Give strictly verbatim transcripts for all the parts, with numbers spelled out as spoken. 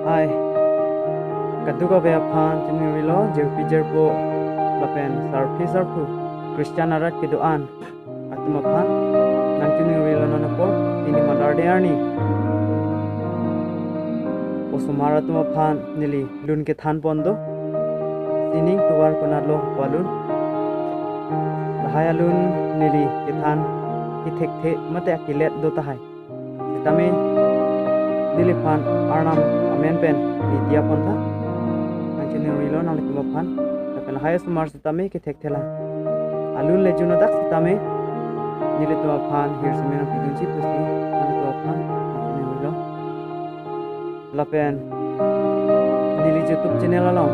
Hai, kadokave aphan chiningrilo, jirpi jirpo lapen sarpi sarpo Christian arat kedo-an atum aphan nangchiningrilo. Non apor pini Mother Day arni osomar atum aphan neli lun kethan pon do. Sining tovar konatlo pu alun. Lahai alun neli kethan kethekthe mate akilet do tahai. Sitame neliphan Arnam amen pen neli diya pon tha. Nangchiningrilo nanglitum aphan. Lapen lahai osomar sitame kethekthelang. Alun le juno dak sitame nelitum aphan hirjume nangpidunji pusi nanglitum aphan nangchiningrilo. Lapen neli YouTube channel along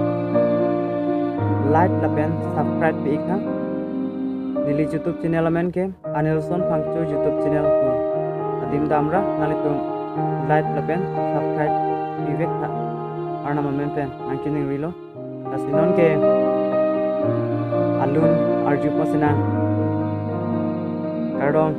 like lapen subscribe pi-ik tha. Neli YouTube channel amen ke Anilson Phangcho YouTube channel pu adim damra, nanglitum like lapen subscribe pivek tha. Arnam amen pen nangchiningrilo. Lasi non ke alun arju pasinang. Kardom.